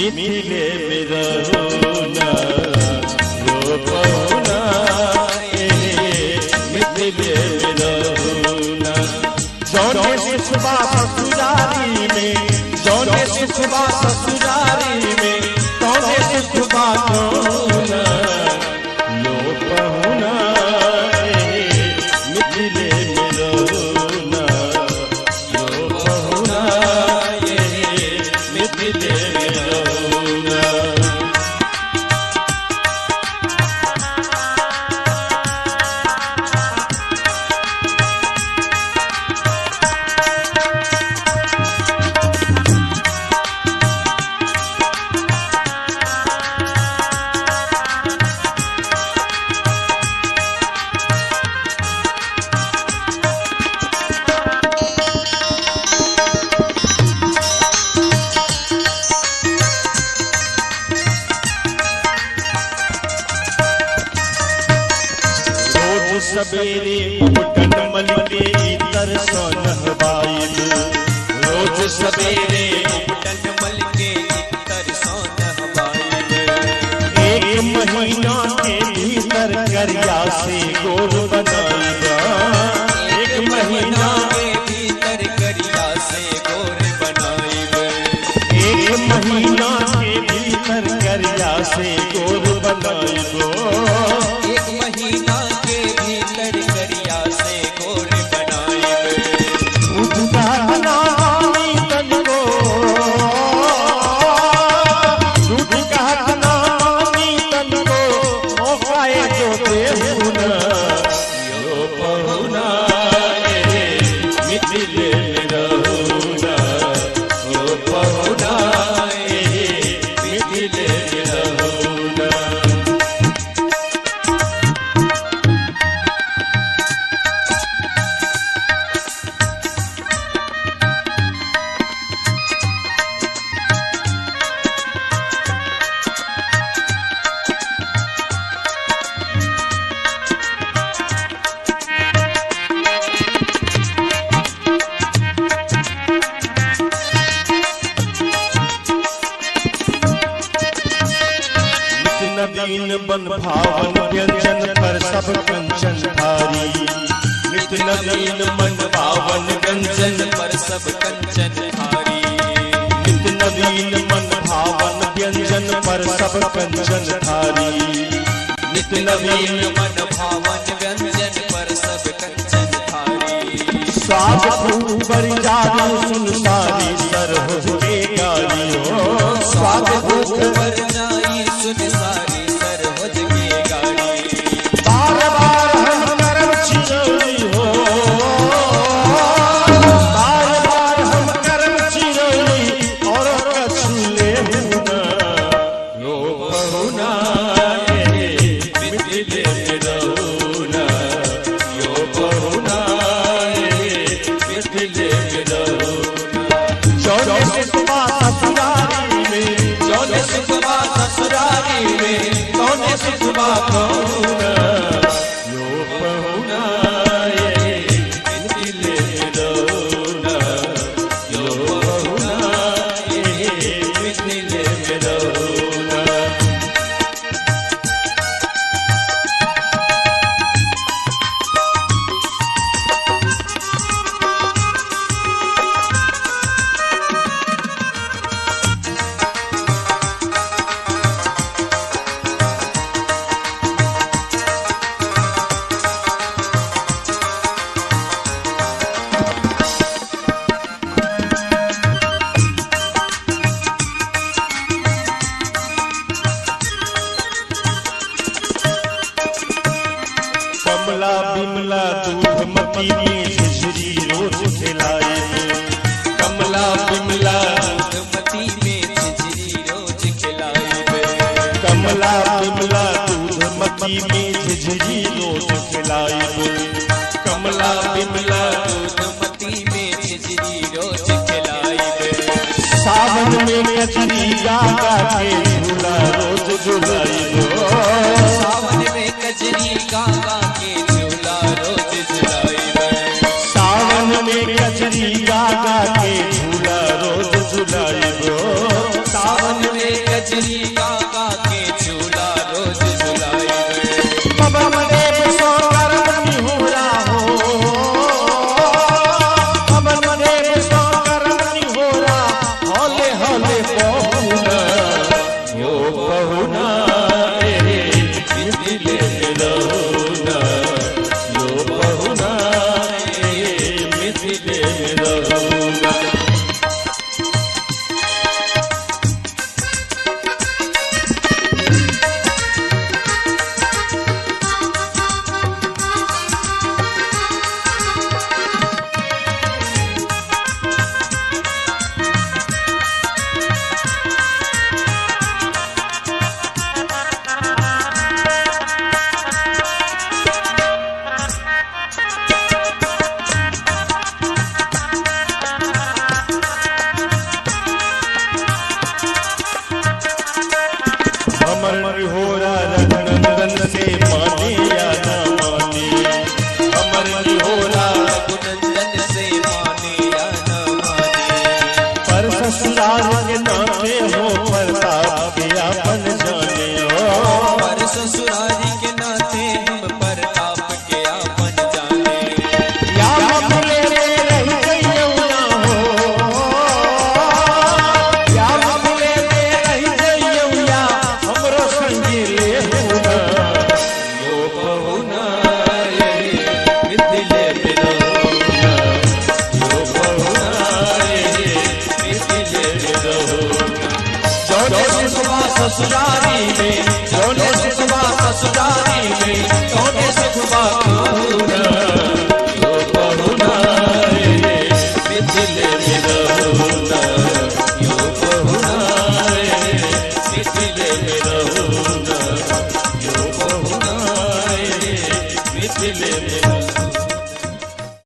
मिथिले में रहो ना यो पहुना, मिथिले में रहो ना। जौने सुखबा ससुरारी में, जौने सुखबा ससुरारी में, तौने सुखबा कौना यो पहुना, मिथिले में रहो ना यो पहुना, मिथिले में रहो ना। सवेरे उबटन मल के इतर सोनहबाइब, रोज सवेरे उबटन मल के इतर सोनहबाइब। एक महीना के भीतर करिया से गोर बनाइब, एक महीना के भीतर करिया से गोर बनाइब, एक महीना के भीतर करिया से गोर बनाइब, एक महीना के भीतर करिया से गोर बनाइब। झूठ कहत नामी तन को, मौका जो देहु ना यो पहुना, मिथिले में रहो ना यो पहुना, मिथिले में रहो ना। नवीन बन भावन व्यंजन पर सब कंचन धारी, नित नवीन मन भावन व्यंजन पर सब कंचन धारी, नित नवीन मन भावन व्यंजन पर सब कंचन धारी, नित नवीन मन भावन व्यंजन पर सब कंचन धारी। स्वाद भूख जारी सुन सारी सरहुज के गारी हो, स्वाद भूख पर जाई सुन सारी सरहुज के गारी। बार बार हम करम चिरौरी हो, बार बार हम करम चिरौरी और कछु लेहु ना यो पहुना, मिथिले में रहो ना यो पहुना, मिथिले में रहो ना। जौने सुखबा ससुरारी में, जौने सुखबा ससुरारी में, तौने सुखबा कहुना यो पहुना, मिथिले में रहो ना यो पहुना, मिथिले में रहो ना। कमला बिमला दूधमती में झिझरी रोज खिलाए, कमला बिमला दूधमती में झिझरी रोज खिलाए, कमला बिमला दूधमती में झिझरी रोज खिलाए, कमला बिमला दूधमती में झिझरी रोज खिलाए। सावन में कजरी गा गा के झूला रोज झुलाए, सावन में कजरी गा गा के झूला रोज झुलाए, सावन में कजरी गा गा के झूला रोज झुलाए, सावन में ससुरारी में, जौने सुखबा ससुरारी में, तौने सुखबा कहूना, यो पहुना रे मिथिले में रहुना, यो पहुना रे मिथिले में रहुना, यो पहुना रे मिथिले में।